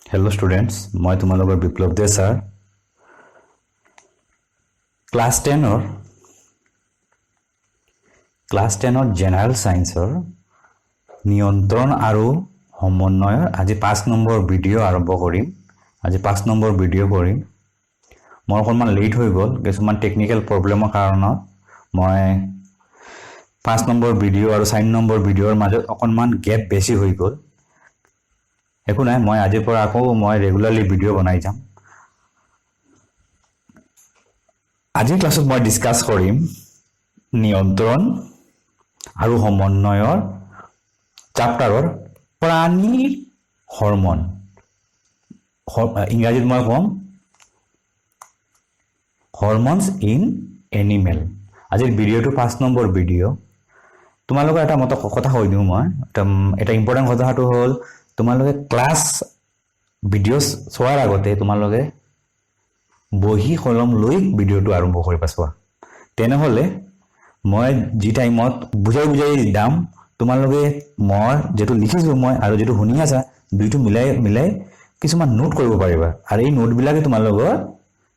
Hello' students, মই তোমালোকৰ বিপ্লৱ দে sir. Class টেনৰ জেনেৰেল ছায়েন্সৰ নিয়ন্ত্ৰণ আৰু সমন্বয়ৰ আজি 5 নম্বৰ ভিডিঅ' আৰম্ভ কৰিম। আজি 5 নম্বৰ ভিডিঅ' কৰিম। মোৰ অকণমান লেট হৈ গ'ল। কিছুমান টেকনিকেল প্ৰব্লেমৰ কাৰণত মই 5 নম্বৰ ভিডিঅ' আৰু 4 নম্বৰ ভিডিঅ'ৰ মাজত অকণমান গেপ বেছি হৈ গ'ল। একো নাই, মই আজিৰ পৰা আকৌ মই ৰেগুলাৰলি ভিডিঅ' বনাই যাম। আজিৰ ক্লাছত মই ডিছকাছ কৰিম নিয়ন্ত্ৰণ আৰু সমন্বয়ৰ চাপ্টাৰৰ প্ৰাণীৰ হৰমন। ইংৰাজীত মই ক'ম হৰমনছ ইন এনিমেল। আজিৰ ভিডিঅ'টো 5 নম্বৰ ভিডিঅ'। তোমালোকৰ এটা মত কথা কৈ দিওঁ মই। এটা ইম্পৰ্টেণ্ট কথাটো হ'ল, তোমালোকে ক্লাছ ভিডিঅ' চোৱাৰ আগতে তোমালোকে বহী কলম লৈ ভিডিঅ'টো আৰম্ভ কৰিবা চোৱা। তেনেহ'লে মই যি টাইমত বুজাই বুজাই যাম, তোমালোকে মই যিটো লিখিছোঁ মই আৰু যিটো শুনি আছা, দুইটো মিলাই মিলাই কিছুমান নোট কৰিব পাৰিবা আৰু এই নোটবিলাকে তোমালোকৰ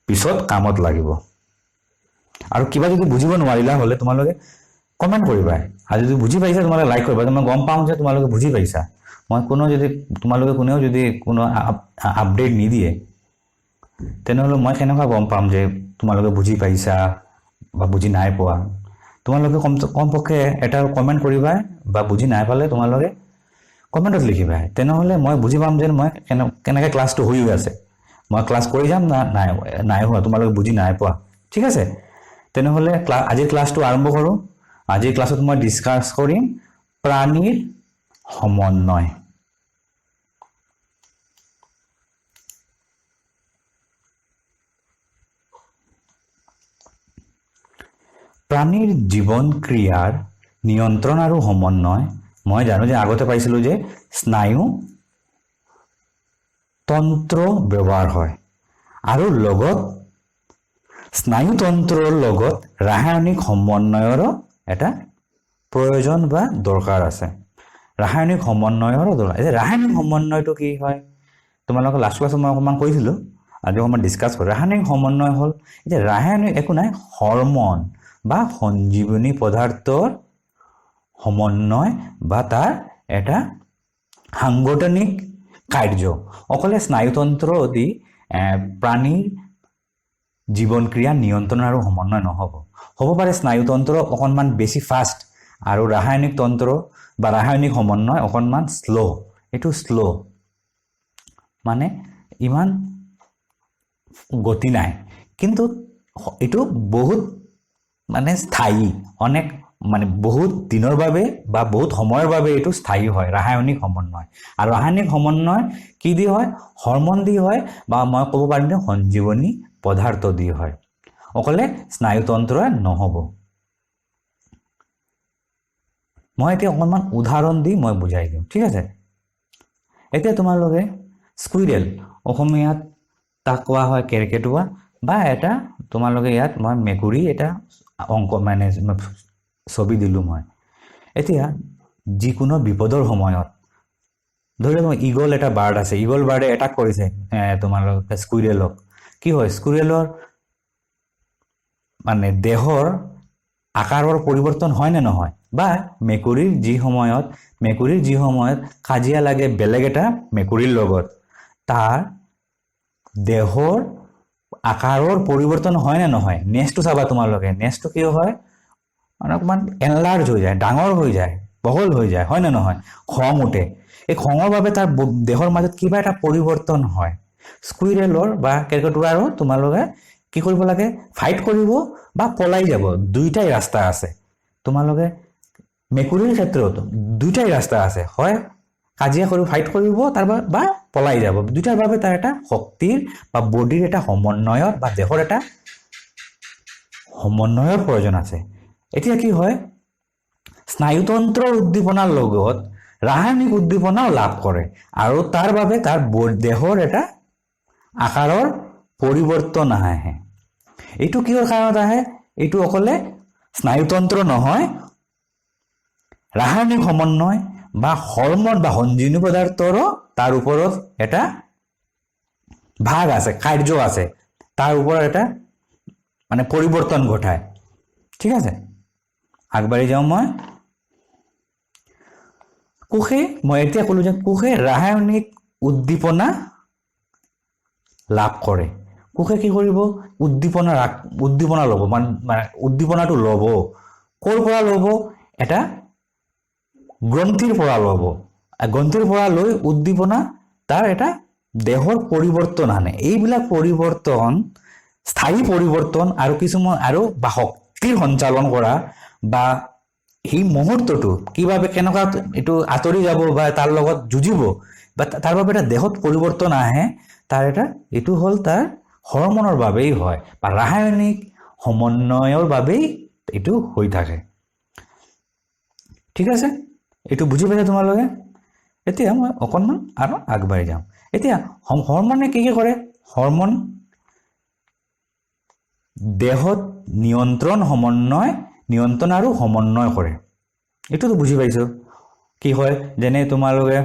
পিছত কামত লাগিব। আৰু কিবা যদি বুজিব নোৱাৰিলা হ'লে তোমালোকে কমেণ্ট কৰিবা আৰু যদি বুজি পাইছা, তোমালোকে লাইক কৰিবা। মই গম পাওঁ যে তোমালোকে বুজি পাইছা। মই কোনো যদি তোমালোকে কোনেও যদি কোনো আপডেট নিদিয়ে, তেনেহ'লে মই কেনেকুৱা গম পাম যে তোমালোকে বুজি পাইছা বা বুজি নাই পোৱা? তোমালোকে কমপক্ষে এটা কমেণ্ট কৰিবা বা বুজি নাই পালে তোমালোকে কমেণ্টত লিখিবা। তেনেহ'লে মই বুজি পাম যে মই কেনেকৈ ক্লাছটো হৈ আছে, মই ক্লাছ কৰি যাম না নাই নাই হোৱা, তোমালোকে বুজি নাই পোৱা। ঠিক আছে, তেনেহ'লে আজিৰ ক্লাছটো আৰম্ভ কৰোঁ। আজিৰ ক্লাছত মই ডিছকাছ কৰিম প্ৰাণীৰ সমন্বয়। প্ৰাণীৰ জীৱন ক্ৰিয়াৰ নিয়ন্ত্ৰণ আৰু সমন্বয়। মই জানো যে আগতে পাইছিলোঁ যে স্নায়ু তন্ত্ৰ ব্যৱহাৰ হয় আৰু লগত স্নায়ুতন্ত্ৰৰ লগত ৰাসায়নিক সমন্বয়ৰো এটা প্ৰয়োজন বা দৰকাৰ আছে। ৰাসায়নিক সমন্বয়ৰো দৰকাৰ। এতিয়া ৰাসায়নিক সমন্বয়টো কি হয়, তোমালোকৰ লাষ্ট ক্লাছত মই অকণমান কৈছিলোঁ, আজি অকণমান ডিছকাছ কৰোঁ। ৰাসায়নিক সমন্বয় হ'ল, এতিয়া ৰাসায়নিক একো নাই, হৰমন বা সঞ্জীৱনী পদাৰ্থৰ সমন্বয় বা তাৰ এটা সাংগঠনিক কাৰ্য। অকলে স্নায়ুতন্ত্ৰ দি প্ৰাণীৰ জীৱন ক্ৰিয়া নিয়ন্ত্ৰণ আৰু সমন্বয় নহ'ব। হ'ব পাৰে স্নায়ুতন্ত্ৰ অকণমান বেছি ফাষ্ট আৰু ৰাসায়নিক তন্ত্ৰ বা ৰাসায়নিক সমন্বয় অকণমান শ্ল'। এইটো শ্ল' মানে ইমান গতি নাই, কিন্তু এইটো বহুত মানে স্থায়ী, অনেক মানে বহুত দিনৰ বাবে বা বহুত সময়ৰ বাবে এইটো স্থায়ী হয় ৰাসায়নিক সমন্বয়। আৰু ৰাসায়নিক সমন্বয় কি দি হয়? হৰমন দি হয় বা মই ক'ব পাৰিম যে সঞ্জীৱনী পদাৰ্থ দি হয়। অকলে স্নায়ুতন্ত্ৰই নহ'ব। মই এতিয়া অকণমান উদাহৰণ দি মই বুজাই দিওঁ, ঠিক আছে? এতিয়া তোমালোকে স্কুইৰেল, অসমীয়াত তাক কোৱা হয় কেৰ্কেটুৱা, বা এটা তোমালোকে ইয়াত মই মেকুৰী এটা অংক মানে ছবি দিলোঁ মই। এতিয়া যিকোনো বিপদৰ সময়ত ধৰি লওক ইগল এটা বাৰ্ড আছে, ইগল বাৰ্ডে এটাক কৰিছে তোমালোকে স্কুইৰেলক, কি হয়? স্কুইৰেলৰ মানে দেহৰ আকাৰৰ পৰিৱৰ্তন হয় নে নহয়? বা মেকুৰীৰ যি সময়ত কাজিয়া লাগে বেলেগ এটা মেকুৰীৰ লগত, তাৰ দেহৰ আকাৰৰ পৰিৱৰ্তন হয় নে নহয়? নেজটো চাবা তোমালোকে, নেজটো কি হয়? অকণমান এনলাৰ্জ হৈ যায়, ডাঙৰ হৈ যায়, বহল হৈ যায়, হয় নে নহয়? খং উঠে। এই খঙৰ বাবে তাৰ দেহৰ মাজত কিবা এটা পৰিৱৰ্তন হয়। স্কুইৰেলৰ বা কেৰ্কেটুৱাৰো তোমালোকে কি কৰিব লাগে? ফাইট কৰিব বা পলাই যাব, দুইটাই ৰাস্তা আছে। তোমালোকে মেকুৰীৰ ক্ষেত্ৰত দুইটাই ৰাস্তা আছে, হয় কাজিয়া কৰিব, ফাইট কৰিব তাৰ বা পলাই যাব। দুইটাৰ বাবে তাৰ এটা শক্তিৰ বা বডিৰ এটা সমন্বয়ৰ বা দেহৰ এটা সমন্বয়ৰ প্ৰয়োজন আছে। এতিয়া কি হয়? স্নায়ুতন্ত্ৰৰ উদ্দীপনাৰ লগত ৰাসায়নিক উদ্দীপনাও লাভ কৰে আৰু তাৰ বাবে তাৰ দেহৰ এটা আকাৰৰ পৰিৱৰ্তন আহে। এইটো কিহৰ কাৰণত আহে? এইটো অকলে স্নায়ুতন্ত্ৰ নহয়, ৰাসায়নিক সমন্বয় বা হৰমন বা সঞ্জীৱনী পদাৰ্থৰো তাৰ ওপৰত এটা ভাগ আছে, কাৰ্য আছে, তাৰ ওপৰত এটা মানে পৰিৱৰ্তন ঘটায়। ঠিক আছে, আগবাঢ়ি যাওঁ মই। কোষে, মই এতিয়া ক'লো যে কোষে ৰাসায়নিক উদ্দীপনা লাভ কৰে। কোষে কি কৰিব? উদ্দীপনা ল'ব, মানে উদ্দীপনাটো ল'ব। ক'ৰ পৰা ল'ব? এটা গ্ৰন্থিৰ পৰা ল'ব। গ্ৰন্থিৰ পৰা লৈ উদ্দীপনা তাৰ এটা দেহৰ পৰিৱৰ্তন আনে। এইবিলাক পৰিৱৰ্তন, স্থায়ী পৰিৱৰ্তন আৰু কিছুমান আৰু বা শক্তিৰ সঞ্চালন কৰা বা সেই মুহূৰ্তটো কিভাৱে কেনেকুৱা এইটো আঁতৰি যাব বা তাৰ লগত যুঁজিব বা তাৰ বাবে এটা দেহত পৰিৱৰ্তন আহে, তাৰ এটা এইটো হ'ল তাৰ হৰমনৰ বাবেই হয় বা ৰাসায়নিক সমন্বয়ৰ বাবেই এইটো হৈ থাকে। ঠিক আছে, এইটো বুজি পাইছা তোমালোকে? এতিয়া মই অকণমান আৰু আগবাঢ়ি যাওঁ। এতিয়া হৰমনে কি কি কৰে? হৰমন দেহত নিয়ন্ত্ৰণ, সমন্বয়, নিয়ন্ত্ৰণ আৰু সমন্বয় কৰে। এইটোতো বুজি পাইছোঁ কি হয়। যেনে তোমালোকে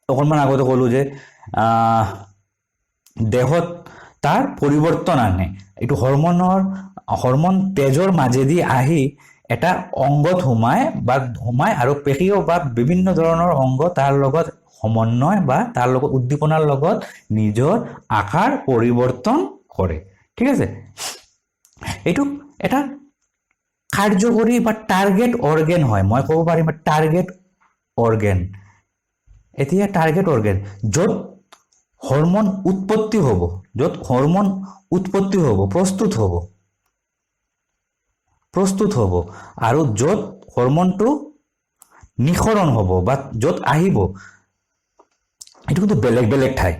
অকণমান আগতে ক'লোঁ যে দেহত তাৰ পৰিৱৰ্তন আনে। এইটো হৰমন তেজৰ মাজেদি আহি এটা অংগত সোমায় বা সোমায় আৰু পেশীয় বা বিভিন্ন ধৰণৰ অংগ তাৰ লগত সমন্বয় বা তাৰ লগত উদ্দীপনাৰ লগত নিজৰ আকাৰ পৰিৱৰ্তন কৰে। ঠিক আছে, এইটো এটা কাৰ্যকৰী বা টাৰ্গেট অৰ্গেন হয়। মই ক'ব পাৰিম টাৰ্গেট অৰ্গেন। এতিয়া টাৰ্গেট অৰ্গেন য'ত হৰমন উৎপত্তি হ'ব, য'ত হৰমন উৎপত্তি হ'ব, প্ৰস্তুত হ'ব আৰু য'ত হৰমনটো নিঃসৰণ হ'ব বা য'ত আহিব, এইটো কিন্তু বেলেগ বেলেগ ঠাই।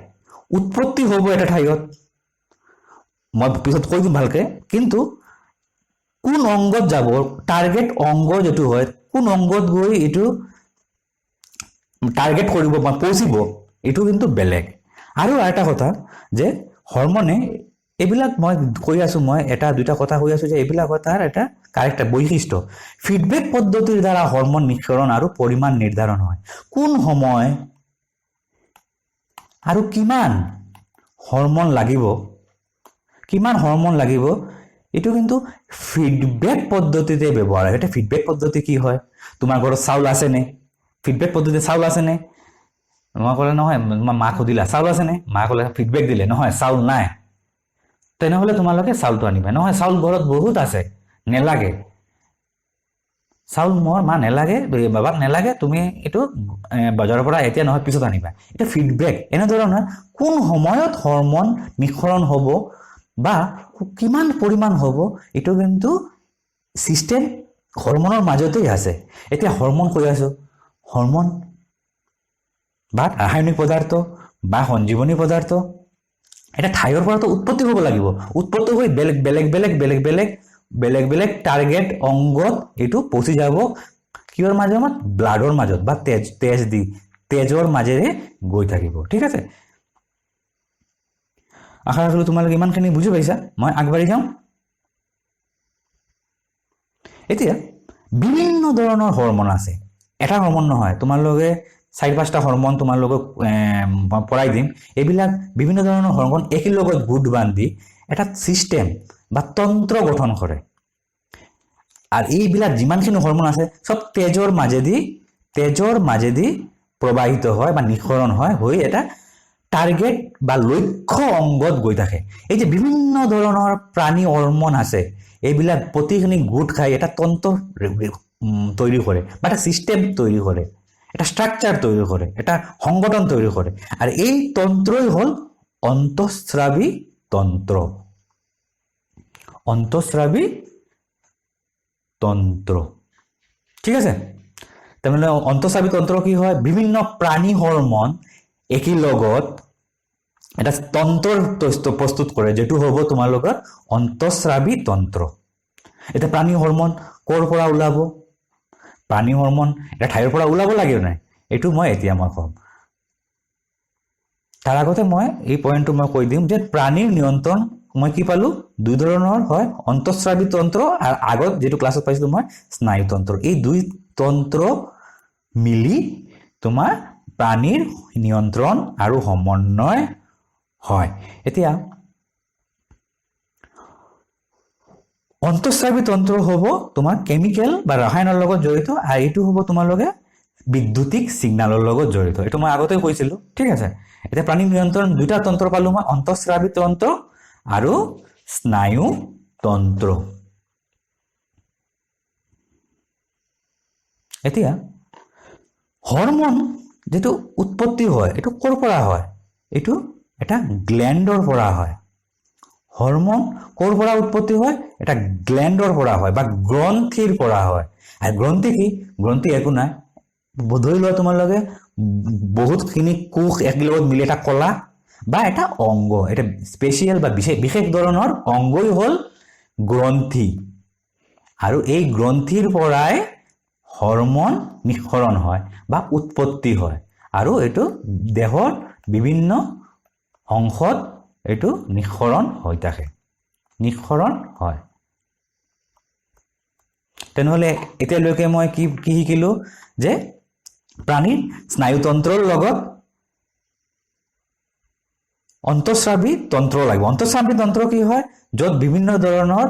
উৎপত্তি হ'ব এটা ঠাইত, মই পিছত কৈ দিম ভালকে, কিন্তু কোন অংগত যাব, টাৰ্গেট অংগ যিটো হয়, কোন অংগত গৈ এইটো টাৰ্গেট কৰিব বা পहुঁচিব, এইটো কিন্তু বেলেগ। আৰু এটা কথা যে হৰমনে এইবিলাক মই কৈ আছোঁ, মই এটা দুটা কথা কৈ আছোঁ যে এইবিলাক তাৰ এটা কাৰেক্টাৰ, বৈশিষ্ট্য। ফিডবেক পদ্ধতিৰ দ্বাৰা হৰমন নিঃসৰণ আৰু পৰিমাণ নিৰ্ধাৰণ হয়। কোন সময় আৰু কিমান হৰমন লাগিব, কিমান হৰমন লাগিব, এইটো কিন্তু ফিডবেক পদ্ধতিতে ব্যৱহাৰ হয়। এটা ফিডবেক পদ্ধতি কি হয়? তোমাৰ ঘৰত চাউল আছেনে? ফিডবেক পদ্ধতি, চাউল আছেনে? মই ক'লে নহয়, তোমাৰ মাক সুধিলা চাউল আছেনে? মা ক'লে, ফিডবেক দিলে নহয় চাউল নাই, তেনেহ'লে তোমালোকে চাউলটো আনিবা। নহয় চাউল ঘৰত বহুত আছে, নেলাগে চাউল, মোৰ মা নেলাগে, বাবাক নেলাগে, তুমি এইটো বজাৰৰ পৰা এতিয়া নহয় পিছত আনিবা। এতিয়া ফিডবেক এনেধৰণৰ কোন সময়ত হৰমন নিঃসৰণ হ'ব বা কিমান পৰিমাণ হ'ব, এইটো কিন্তু ছিষ্টেম হৰমনৰ মাজতেই আছে। এতিয়া হৰমন কৈ আছোঁ, হৰমন বা ৰাসায়নিক পদাৰ্থ বা সঞ্জীৱনী পদাৰ্থ এটা ঠাইৰ পৰাতো উৎপত্তি হ'ব লাগিব। উৎপত্তি হৈ বেলেগ বেলেগ বেলেগ বেলেগ বেলেগ বেলেগ বেলেগ টাৰ্গেট অংগত এইটো পहुঁচি যাব। কিহৰ মাজত? ব্লাডৰ মাজত বা তেজ তেজ দি তেজৰ মাজেৰে গৈ থাকিব। ঠিক আছে, আশা ৰাখিলোঁ তোমালোকে ইমানখিনি বুজি পাইছা। মই আগবাঢ়ি যাওঁ। এতিয়া বিভিন্ন ধৰণৰ হৰমন আছে, এটা হৰমন নহয়, তোমালোকে চাৰি পাঁচটা হৰমন তোমালোকক মই পঢ়াই দিম। এইবিলাক বিভিন্ন ধৰণৰ হৰমন একেলগত গোট বান্ধি এটা ছিষ্টেম বা তন্ত্ৰ গঠন কৰে। আৰু এইবিলাক যিমানখিনি হৰমন আছে চব তেজৰ মাজেদি প্ৰবাহিত হয় বা নিঃসৰণ হয়, হৈ এটা টাৰ্গেট বা লক্ষ্য অংগত গৈ থাকে। এই যে বিভিন্ন ধৰণৰ প্ৰাণী হৰমন আছে, এইবিলাক প্ৰতিখিনি গোট খাই এটা তন্ত্ৰ তৈৰি কৰে বা এটা ছিষ্টেম তৈৰি কৰে, এটা ষ্ট্ৰাকচাৰ তৈৰি কৰে, এটা সংগঠন তৈৰি কৰে। আৰু এই তন্ত্ৰই হ'ল অন্তঃস্ৰাৱী তন্ত্ৰ। অন্তঃস্ৰাৱী তন্ত্ৰ, ঠিক আছে। তাৰমানে অন্তঃস্ৰাৱী তন্ত্ৰ কি হয়? বিভিন্ন প্ৰাণী হৰমন একেলগত এটা তন্ত্ৰ প্ৰস্তুত কৰে, যিটো হ'ব তোমালোকৰ অন্তঃস্ৰাৱী তন্ত্ৰ। এতিয়া প্ৰাণী হৰমন ক'ৰ পৰা ওলাব? প্ৰাণী হৰমন এটা ঠাইৰ পৰা ওলাব লাগিব নাই, এইটো মই এতিয়া মই ক'ম। তাৰ আগতে মই এই পইণ্টটো মই কৈ দিম যে প্ৰাণীৰ নিয়ন্ত্ৰণ মই কি পালোঁ, দুই ধৰণৰ হয়, অন্তঃস্ৰাৱী তন্ত্ৰ আৰু আগত যিটো ক্লাছত পাইছিলোঁ মই স্নায়ুতন্ত্ৰ। এই দুই তন্ত্ৰ মিলি তোমাৰ প্ৰাণীৰ নিয়ন্ত্ৰণ আৰু সমন্বয় হয়। এতিয়া অন্তঃস্ৰাৱী তন্ত্ৰ হ'ব তোমাৰ কেমিকেল বা ৰাসায়নৰ লগত জড়িত, আৰু এইটো হ'ব তোমালোকে বিদ্যুতিক চিগনেলৰ লগত জড়িত। এইটো মই আগতে কৈছিলোঁ, ঠিক আছে। এতিয়া প্ৰাণী নিয়ন্ত্ৰণ দুইটা তন্ত্ৰ পালোঁ মই, অন্তঃস্ৰাৱী তন্ত্ৰ আৰু স্নায়ু তন্ত্ৰ। এতিয়া হৰমন যিটো উৎপত্তি হয় এইটো ক'ৰ পৰা হয়? এইটো এটা গ্লেণ্ডৰ পৰা হয়। হৰমন ক'ৰ পৰা উৎপত্তি হয়? এটা গ্লেণ্ডৰ পৰা হয় বা গ্ৰন্থিৰ পৰা হয়। আৰু গ্ৰন্থি কি? গ্ৰন্থি একো নাই, ধৰি লোৱা তোমালোকে বহুতখিনি কোষ একেলগত মিলি এটা কলা বা এটা অংগ, এটা স্পেচিয়েল বা বিশেষ বিশেষ ধৰণৰ অংগই হ'ল গ্ৰন্থি। আৰু এই গ্ৰন্থিৰ পৰাই হৰমন নিঃসৰণ হয় বা উৎপত্তি হয়, আৰু এইটো দেহৰ বিভিন্ন অংশত এইটো নিঃসৰণ হৈ থাকে, নিঃসৰণ হয়। তেনেহ'লে এতিয়ালৈকে মই কি কি শিকিলোঁ যে প্ৰাণীৰ স্নায়ুতন্ত্ৰৰ লগত অন্তঃস্ৰাৱী তন্ত্ৰ লাগিব। অন্তঃস্ৰাৱী তন্ত্ৰ কি হয়? য'ত বিভিন্ন ধৰণৰ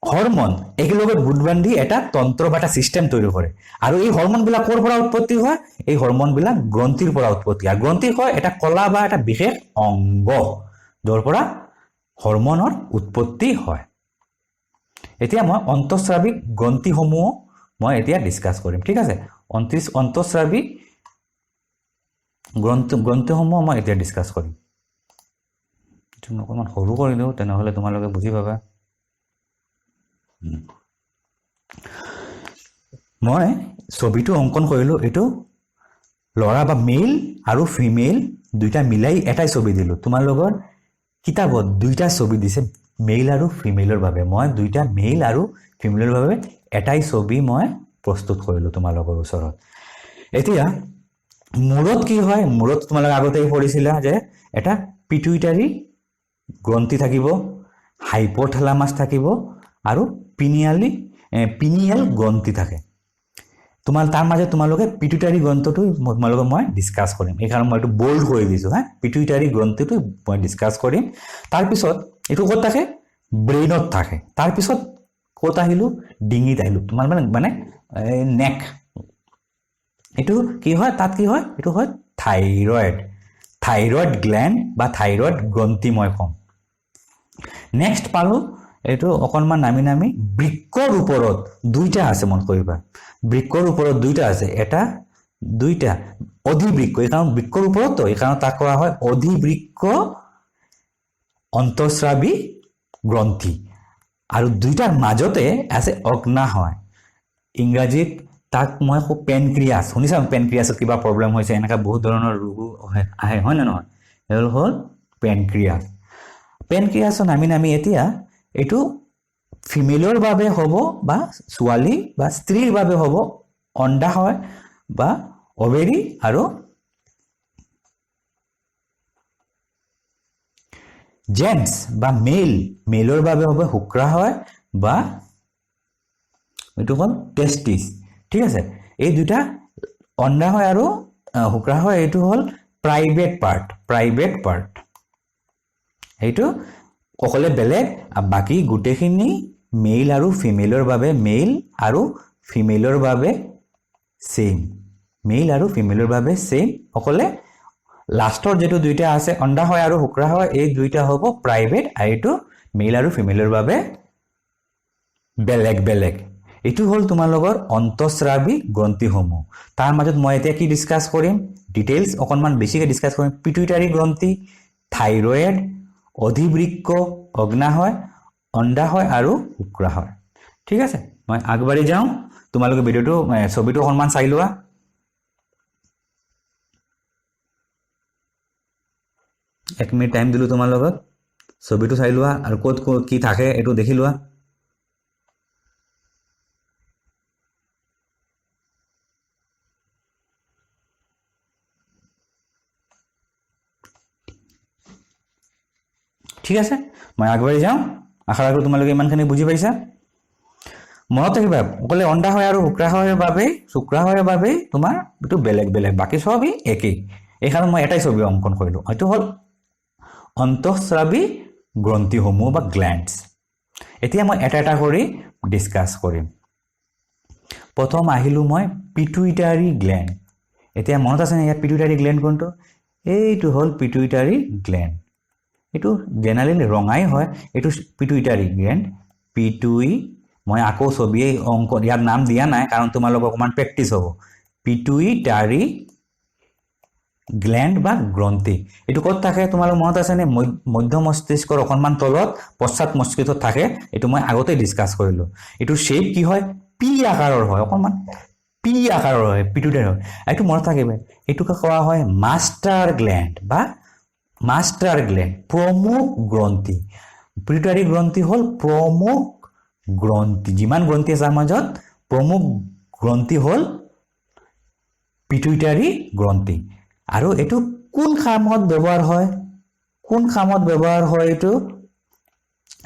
হৰমন একেলগত গোট বান্ধি এটা তন্ত্ৰ বা এটা চিষ্টেম তৈৰি কৰে। আৰু এই হৰমনবিলাক ক'ৰ পৰা উৎপত্তি হয়? এই হৰমনবিলাক গ্ৰন্থিৰ পৰা উৎপত্তি হয়। গ্ৰন্থি হয় এটা কলা বা এটা বিশেষ অংগ য'ৰ পৰা হৰমনৰ উৎপত্তি হয়। এতিয়া মই অন্তঃস্ৰাৱী গ্ৰন্থিসমূহ মই এতিয়া ডিছকাছ কৰিম, ঠিক আছে। অন্তঃস্ৰাৱী গ্ৰন্থিসমূহ মই এতিয়া ডিছকাছ কৰিম। অকণমান সৰু কৰি দিওঁ, তেনেহ'লে তোমালোকে বুজি পাবা। মই ছবিটো অংকন কৰিলোঁ, এইটো ল'ৰা বা মেইল আৰু ফিমেল দুইটা মিলাই এটাই ছবি দিলোঁ। তোমালোকৰ কিতাপত দুইটা ছবি দিছে মেইল আৰু ফিমেলৰ বাবে। মই দুইটা মেইল আৰু ফিমেলৰ বাবে এটাই ছবি মই প্ৰস্তুত কৰিলোঁ তোমালোকৰ ওচৰত। এতিয়া মূৰত কি হয়? মূৰত তোমালোকে আগতেই পঢ়িছিলা যে এটা পিটুইটাৰী গ্ৰন্থি থাকিব, হাইপ'থেলামাছ থাকিব আৰু পিনিয়েল গ্ৰন্থি থাকে। তাৰ মাজত তোমালোকে পিটুইটাৰী গ্ৰন্থটো তোমালোকে মই ডিছকাছ কৰিম, সেইকাৰণে মই এইটো বল্ড কৰি দিছোঁ। হা, পিটুইটাৰী গ্ৰন্থিটো মই ডিছকাছ কৰিম। তাৰপিছত এইটো ক'ত থাকে? ব্ৰেইনত থাকে। তাৰপিছত ক'ত আহিলোঁ? ডিঙিত আহিলোঁ, তোমাৰ মানে মানে নেক। এইটো কি হয়? তাত কি হয়? এইটো হয় থাইৰইড, থাইৰইড গ্লেণ্ড বা থাইৰইড গ্ৰন্থি মই ক'ম। নেক্সট পালোঁ এইটো অকণমান নামি নামি বৃক্কৰ ওপৰত দুইটা আছে, মন কৰিবা। বৃক্কৰ ওপৰত দুইটা আছে, এটা দুইটা অধিবৃক্ক। এই কাৰণ বৃক্কৰ ওপৰত তো, এই কাৰণে তাক কোৱা হয় অধিবৃক্ক অন্তঃস্ৰাৱী গ্ৰন্থি। আৰু দুইটাৰ মাজতে আছে অগ্নাশয়। ইংৰাজীত তাক মই খুব পেনক্ৰিয়াছ, শুনিছা পেনক্ৰিয়াছত কিবা প্ৰব্লেম হৈছে, এনেকুৱা বহুত ধৰণৰ ৰোগো আহে, হয় নে নহয়? সেইটো হ'ল পেনক্ৰিয়াছ। পেনক্ৰিয়াছত নামি নামি এতিয়া এইটো ফিমেলৰ বাবে হ'ব বা ছোৱালী বা স্ত্ৰীৰ বাবে হ'ব অণ্ডাশয় বা অভেৰি আৰু জেন্টছ বা মেল, মেলৰ বাবে হ'ব শুক্ৰাশয় বা এইটো হ'ল টেষ্টিছ, ঠিক আছে। এই দুটা অণ্ডাশয় আৰু শুক্ৰাশয় এইটো হ'ল প্ৰাইভেট পাৰ্ট, প্ৰাইভেট পাৰ্ট। সেইটো অকলে বেলেগ, বাকী গোটেইখিনি মেইল আৰু ফিমেলৰ বাবে, মেইল আৰু ফিমেলৰ বাবে ছেইম, মেইল আৰু ফিমেলৰ বাবে ছেইম। অকলে লাষ্টৰ যিটো দুইটা আছে অণ্ডাশয় আৰু শুক্ৰাশয়, এই দুইটা হ'ব প্ৰাইভেট, আৰু এইটো মেইল আৰু ফিমেলৰ বাবে বেলেগ বেলেগ। এইটো হ'ল তোমালোকৰ অন্তঃস্ৰাৱী গ্ৰন্থিসমূহ। তাৰ মাজত মই এতিয়া কি ডিছকাছ কৰিম, ডিটেইলছ অকণমান বেছিকৈ ডিছকাছ কৰিম। পিটুইটাৰী গ্ৰন্থি, থাইৰইড, অধিবৃক্ক, অগ্নাশয়, অণ্ডাশয় আৰু শুক্ৰাশয়, ঠিক আছে। মই আগবাঢ়ি যাওঁ, তোমালোকে ভিডিঅ'টো ছবিটো অকণমান চাই লোৱা। এক মিনিট টাইম দিলোঁ তোমাৰ লগত, ছবিটো চাই লোৱা আৰু ক'ত ক'ত কি থাকে এইটো দেখি লোৱা। ঠিক আছে, মই আগবাঢ়ি যাওঁ। আশা ৰাখোঁ তোমালোকে ইমানখিনি বুজি পাইছা। মনত ৰাখিবা, অকলে অণ্ডাশয় আৰু শুক্ৰাশয়ৰ বাবেই তোমাৰ এইটো বেলেগ বেলেগ, বাকী চবেই একেই। এইখানে মই এটাই ছবি অংকন কৰিলোঁ। এইটো হ'ল অন্তঃস্ৰাৱী গ্ৰন্থিসমূহ বা গ্লেণ্ডছ। এতিয়া মই এটা এটা কৰি ডিছকাছ কৰিম। প্ৰথম আহিলোঁ মই পিটুইটাৰী গ্লেণ্ড। এতিয়া মনত আছেনে ইয়াত পিটুইটাৰী গ্লেণ্ড কোনটো? এইটো হ'ল পিটুইটাৰী গ্লেণ্ড। এইটো জেনেৰেলি ৰঙাই হয়। এইটো পিটুইটাৰী গ্লেণ্ড। মই আকৌ ছবিয়ে অংক ইয়াত নাম দিয়া নাই, কাৰণ তোমালোকৰ অকণমান প্ৰেক্টিচ হ'ব। পিটুইটাৰী গ্লেণ্ড বা গ্ৰন্থি, এইটো ক'ত থাকে তোমালোক মনত আছেনে? মধ্য মস্তিষ্কৰ অকণমান তলত, পশ্চাৎ মস্তিষ্কত থাকে। এইটো মই আগতেই ডিছকাছ কৰিলোঁ। এইটোৰ শ্বেপ কি হয়? পি আকাৰৰ হয়, অকণমান পি আকাৰৰ হয়, পিটুইটাৰী হয়। এইটো মনত থাকিব। এইটোকে কোৱা হয় মাষ্টাৰ গ্লেণ্ড বা মাষ্টাৰ গ্লেণ্ড, প্ৰমুখ গ্ৰন্থি। পিটুইটাৰী গ্ৰন্থি হ'ল প্ৰমুখ গ্ৰন্থি। যিমান গ্ৰন্থি আছে, তাৰ মাজত প্ৰমুখ গ্ৰন্থি হ'ল পিটুইটাৰী গ্ৰন্থি। আৰু এইটো কোন কামত ব্যৱহাৰ হয়? কোন কামত ব্যৱহাৰ হয় এইটো?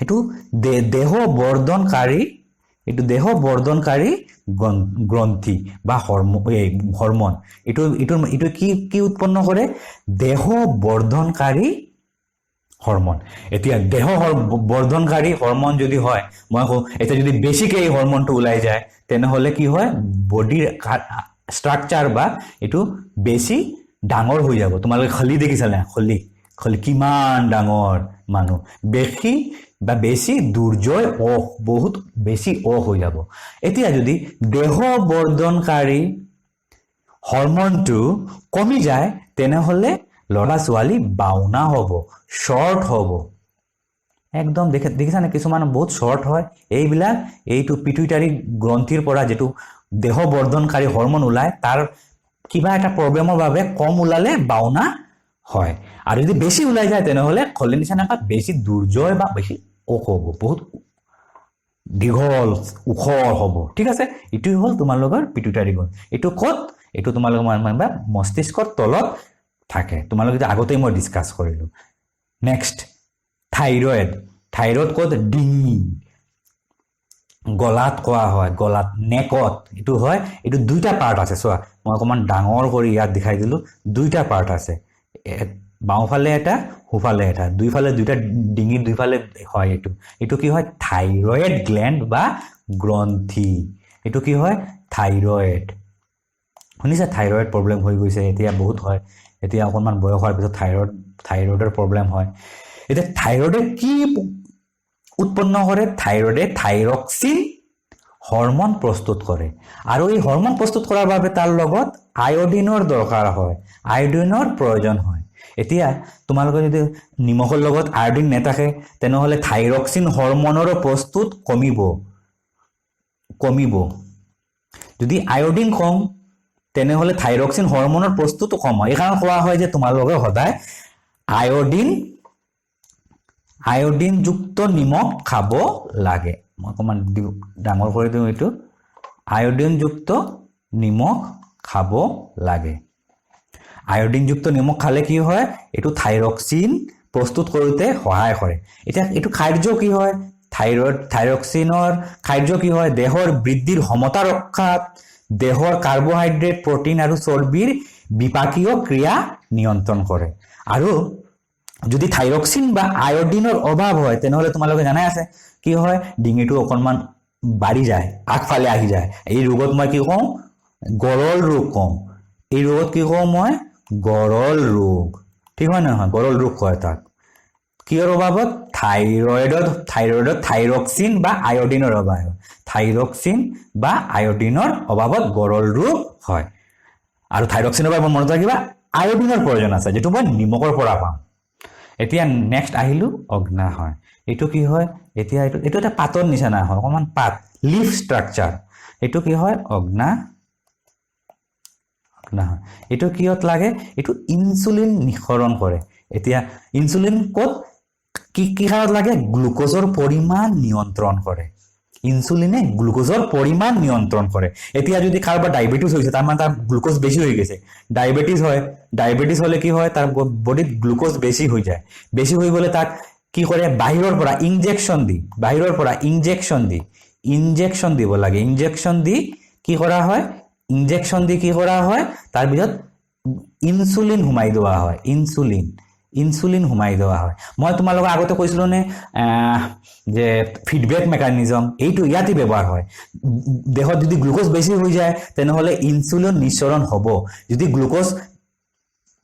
এইটো দেহ বৰ্ধনকাৰী, এইটো দেহ বৰ্ধনকাৰী গ্ৰন্থি বা এই হৰমন। এইটো এইটো এইটো কি কি উৎপন্ন কৰে? দেহ বৰ্ধনকাৰী হৰমন। এতিয়া দেহ বৰ্ধনকাৰী হৰমন যদি হয়, মই কওঁ, এতিয়া যদি বেছিকে এই হৰমনটো ওলাই যায়, তেনেহ'লে কি হয়? বডিৰ ষ্ট্ৰাকচাৰ বা এইটো বেছি ডাঙৰ হৈ যাব। তোমালোকে খলি দেখিছা নাই? খলি খলি কিমান ডাঙৰ মানুহ। বেছি বা বেছি দুৰ্জয় অস, বহুত বেছি অস হৈ যাব। এতিয়া যদি দেহ বৰ্ধনকাৰী হৰমনটো কমি যায়, তেনেহ'লে ল'ৰা ছোৱালী বাওনা হ'ব, শ্বৰ্ট হ'ব একদম। দেখিছানে, কিছুমান বহুত শ্বৰ্ট হয়। এইবিলাক এইটো পিটুইটাৰী গ্ৰন্থিৰ পৰা যিটো দেহ বৰ্ধনকাৰী হৰমন ওলায়, তাৰ কিবা এটা প্ৰব্লেমৰ বাবে কম ওলালে বাওনা হয়। আৰু যদি বেছি ওলাই যায়, তেনেহ'লে খলি নিচিনাকৈ বেছি দুৰ্জয় বা বেছি ওখ হ'ব, বহুত দীঘল ওখ হ'ব। ঠিক আছে, এইটোৱে হ'ল তোমালোকৰ পিটুইটাৰী গ্ৰন্থি। এইটো ক'ত? এইটো তোমালোকৰ মানে মস্তিষ্কৰ তলত থাকে। তোমালোকে আগতেই মই ডিছকাছ কৰিলোঁ। Next, thyroid. থাইৰয়ড ক'ত? ডিঙি, গলাত কোৱা হয়, গলাত, নেকত এইটো হয়। এইটো দুইটা পাৰ্ট আছে। চোৱা, মই অকণমান ডাঙৰ কৰি ইয়াত দেখাই দিলোঁ। দুইটা পাৰ্ট আছে, বাওঁফালে এটা, সোঁফালে এটা, দুইফালে দুইটা, ডিঙিৰ দুইফালে হয় এইটো। এইটো কি হয়? থাইৰয়েড গ্লেণ্ড বা গ্ৰন্থি। এইটো কি হয়? থাইৰয়েড। শুনিছা, থাইৰয়েড প্ৰব্লেম হৈ গৈছে। এতিয়া বহুত হয়। এতিয়া অকণমান বয়স হোৱাৰ পিছত থাইৰয়ডৰ প্ৰব্লেম হয়। এতিয়া থাইৰয়ডে কি উৎপন্ন কৰে? থাইৰয়ডে থাইৰক্সিন হৰমন প্ৰস্তুত কৰে। আৰু এই হৰমন প্ৰস্তুত কৰাৰ বাবে তাৰ লগত আয়ডিনৰ দৰকাৰ হয়, আয়ডিনৰ প্ৰয়োজন হয়। এতিয়া তোমালোকে যদি নিমখৰ লগত আয়ডিন নাথাকে, তেনেহ'লে থাইৰক্সিন হৰমনৰো প্ৰস্তুত কমিব কমিব যদি আয়ডিন কম, তেনেহ'লে থাইৰক্সিন হৰমনৰ প্ৰস্তুতো কম হয়। এইকাৰণে কোৱা হয় যে তোমালোকে সদায় আয়ডিনযুক্ত নিমখ খাব লাগে। মই অকণমান ডাঙৰ কৰি দিওঁ এইটো। আয়ডিনযুক্ত নিমখ খাব লাগে। আয়ডিনযুক্ত নিমখ খালে কি হয়? এইটো থাইৰক্সিন প্ৰস্তুত কৰোঁতে সহায় কৰে। এতিয়া এইটো কাৰ্য কি হয়? থাইৰক্সিনৰ কাৰ্য কি হয়? দেহৰ বৃদ্ধিৰ ক্ষমতা ৰক্ষাত, দেহৰ কাৰ্বহাইড্ৰেট, প্ৰটিন আৰু চৰ্বিৰ বিপাকীয় ক্ৰিয়া নিয়ন্ত্ৰণ কৰে। আৰু যদি থাইৰক্সিন বা আয়ডিনৰ অভাৱ হয়, তেনেহ'লে তোমালোকে জানাই আছে কি হয়? ডিঙিটো অকণমান বাঢ়ি যায়, আগফালে আহি যায়। এই ৰোগত মই কি কওঁ? গৰল ৰোগ কওঁ। এই ৰোগত কি কওঁ মই? গৰল ৰোগ। ঠিক হয় নহয়? গৰল ৰোগ কয় তাক। কিহৰ অভাৱত? থাইৰয়ডত থাইৰক্সিন বা আয়ডিনৰ অভাৱ। থাইৰক্সিন বা আয়ডিনৰ অভাৱত গৰল ৰোগ হয়। আৰু থাইৰক্সিনৰ বাবে মনত ৰাখিবা, আয়ডিনৰ প্ৰয়োজন আছে, যিটো মই নিমখৰ পৰা পাম। এতিয়া নেক্সট আহিলোঁ অগ্নাশয়। এইটো কি হয়? এতিয়া এইটো এটা পাতৰ নিচিনা হয়, অকণমান পাত, লিফ ষ্ট্ৰাকচাৰ। এইটো কি হয়? অগ্নাশয়। এইটো কিহত লাগে? এইটো ইনচুলিন নিঃসৰণ কৰে। এতিয়া ইনচুলিন ক'ত, কি কি কাৰণত লাগে? গ্লুক'জৰ পৰিমাণ নিয়ন্ত্ৰণ কৰে। ইনচুলিনে গ্লুক'জৰ পৰিমাণ নিয়ন্ত্ৰণ কৰে। এতিয়া যদি কাৰোবাৰ ডায়েবেটিছ হৈছে, তাৰ মানে তাৰ গ্লুক'জ বেছি হৈ গৈছে। ডায়েবেটিছ হয়, ডায়েবেটিছ হ'লে কি হয়? তাৰ বডিত গ্লুক'জ বেছি হৈ যায়। বেছি হৈ গ'লে তাক কি কৰে? বাহিৰৰ পৰা ইনজেকশ্যন দি, বাহিৰৰ পৰা ইনজেকশ্যন দি, ইনজেকশ্যন দিব লাগে। ইনজেকশ্যন দি কি কৰা হয়? ইনজেকশ্যন দি কি কৰা হয়? তাৰপিছত ইনচুলিন সোমাই দিয়া হয়। ইনচুলিন সোমাই দিয়া হয়। মই তোমালোকক আগতে কৈছিলোঁ নে যে ফিডবেক মেকানিজম এইটো ইয়াতে ব্যৱহাৰ হয়। দেহত যদি গ্লুক'জ বেছি হৈ যায়, তেনেহ'লে ইনচুলিন নিঃসৰণ হ'ব। যদি গ্লুক'জ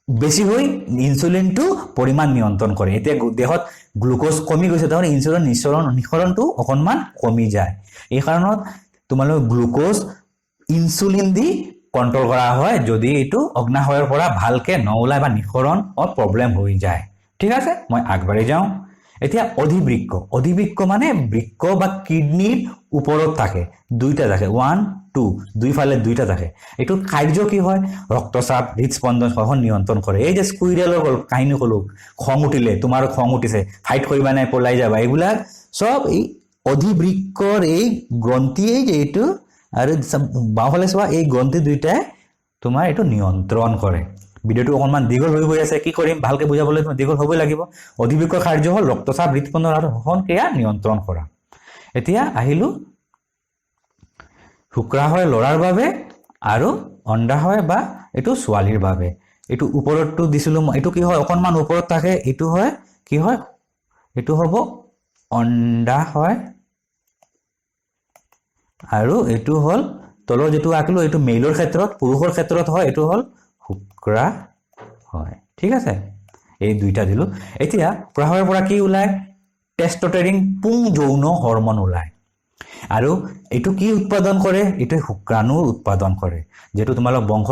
বেছি হৈ ইনচুলিনটো পৰিমাণ নিয়ন্ত্ৰণ কৰে। এতিয়া দেহত গ্লুক'জ কমি গৈছে, তাৰমানে ইনচুলিন নিঃসৰণটো অকণমান কমি যায়। এই কাৰণত তোমালোকে গ্লুক'জ ইনচুলিন দি কণ্ট্ৰল কৰা হয়, যদি এইটো অগ্নাশয়ৰ পৰা ভালকে নোলায় বা নিঃসৰণত প্ৰব্লেম হৈ যায়। ঠিক আছে, মই আগবাঢ়ি যাওঁ। এতিয়া অধিবৃক্ক। অধিবৃক্ক মানে বৃক্ক বা কিডনিৰ ওপৰত থাকে, দুইটা থাকে, 1, 2, দুইফালে দুইটা থাকে। এইটোৰ কাৰ্য কি হয়? ৰক্তচাপ, হৃদস্পন্দন সহ নিয়ন্ত্ৰণ কৰে। এই যে স্কুইৰেলৰ কাহিনী ক'লো, খং উঠিলে, তোমাৰো খং উঠিছে, ফাইট কৰিবা নাই পলাই যাবা, এইবিলাক চব এই অধিবৃক্কৰ এই গ্ৰন্থিয়েই যে এইটো আৰু বাওঁফালে চোৱা, এই গ্ৰন্থি দুইটাই তোমাৰ এইটো নিয়ন্ত্ৰণ কৰে। ভিডিঅ'টো অকণমান দীঘল হৈ গৈ আছে, কি কৰিম, ভালকে বুজাবলৈ দীঘল হ'বই লাগিব। অধিবৃক্কৰ কাৰ্য হ'ল ৰক্তচাপ, হৃদস্পন্দন আৰু শ্বসন ক্ৰিয়া নিয়ন্ত্ৰণ কৰা। এতিয়া আহিলোঁ, শুক্ৰাশয় ল'ৰাৰ বাবে আৰু অণ্ডাশয় বা এইটো ছোৱালীৰ বাবে। এইটো ওপৰতটো দিছিলোঁ মই। এইটো কি হয়? অকণমান ওপৰত থাকে। এইটো হয় কি হয়? এইটো হ'ব অণ্ডাশয় আৰু এইটো হ'ল তলৰ যিটো আঁকিলোঁ, এইটো মেইলৰ ক্ষেত্ৰত, পুৰুষৰ ক্ষেত্ৰত হয়, এইটো হ'ল শুক্ৰাশয়। ঠিক আছে, এই দুইটা দিলোঁ। এতিয়া শুক্ৰাশয়ৰ পৰা কি ওলায়? টেষ্টষ্টেৰন, পুং যৌন হৰমন ওলায়। আৰু এইটো কি উৎপাদন কৰে? এইটোৱে শুক্ৰাণুৰ উৎপাদন কৰে, যিহেতু তোমালোক বংশ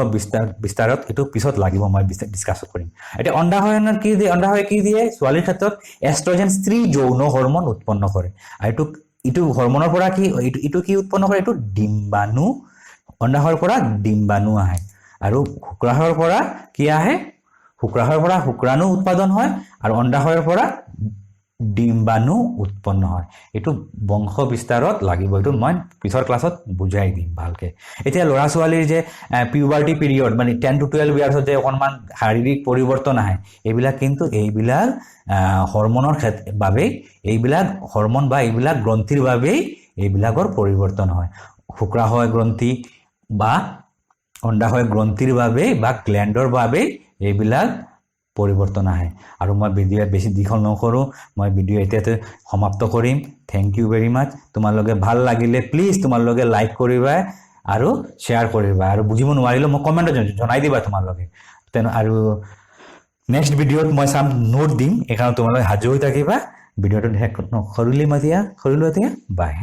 বিস্তাৰত এইটো পিছত লাগিব, মই ডিছকাছ কৰিম। এতিয়া অণ্ডাশয়নত কি দিয়ে? অণ্ডাশয় কি দিয়ে? ছোৱালীৰ ক্ষেত্ৰত এষ্ট্ৰজেন, স্ত্ৰী যৌন হৰমন উৎপন্ন কৰে। আৰু এইটো হৰমনৰ পৰা কি, এইটো কি উৎপন্ন কৰে? এইটো ডিম্বাণু। অণ্ডাশয়ৰ পৰা ডিম্বাণু আহে। আৰু শুক্ৰাশয়ৰ পৰা কি আহে? শুক্ৰাশয়ৰ পৰা শুক্ৰাণু উৎপাদন হয় আৰু অণ্ডাশয়ৰ পৰা ডিম্বাণু উৎপন্ন হয়। এইটো বংশ বিস্তাৰত লাগিব, এইটো মই পিছৰ ক্লাছত বুজাই দিম ভালকে। এতিয়া ল'ৰা ছোৱালীৰ যে পিউবাৰ্টি পিৰিয়ড, মানে 10 টু 12 ইয়াৰ্ছত যে অকণমান শাৰীৰিক পৰিৱৰ্তন আহে, এইবিলাক কিন্তু এইবিলাক হৰমনৰ বাবেই, এইবিলাক হৰমন বা এইবিলাক গ্ৰন্থিৰ বাবেই এইবিলাকৰ পৰিৱৰ্তন হয়। শুক্ৰাশয় গ্ৰন্থি বা অণ্ডাশয় গ্ৰন্থিৰ বাবেই বা গ্লেণ্ডৰ বাবেই এইবিলাক পৰিৱৰ্তন আহে। আৰু মই ভিডিঅ' বেছি দীঘল নকৰোঁ, মই ভিডিঅ' এতিয়াতে সমাপ্ত কৰিম। Thank you very much. তোমালোকে ভাল লাগিলে প্লিজ তোমালোকে লাইক কৰিবা আৰু শ্বেয়াৰ কৰিবা আৰু বুজিব নোৱাৰিলেও মোক কমেণ্টত জনাই দিবা তোমালোকে। তেনে আৰু নেক্সট ভিডিঅ'ত মই চাম নোট দিম, এইকাৰণে তোমালোকে সাজু হৈ থাকিবা। ভিডিঅ'টো শেষ নকৰিলে মই এতিয়া কৰিলোঁ। এতিয়া বাই।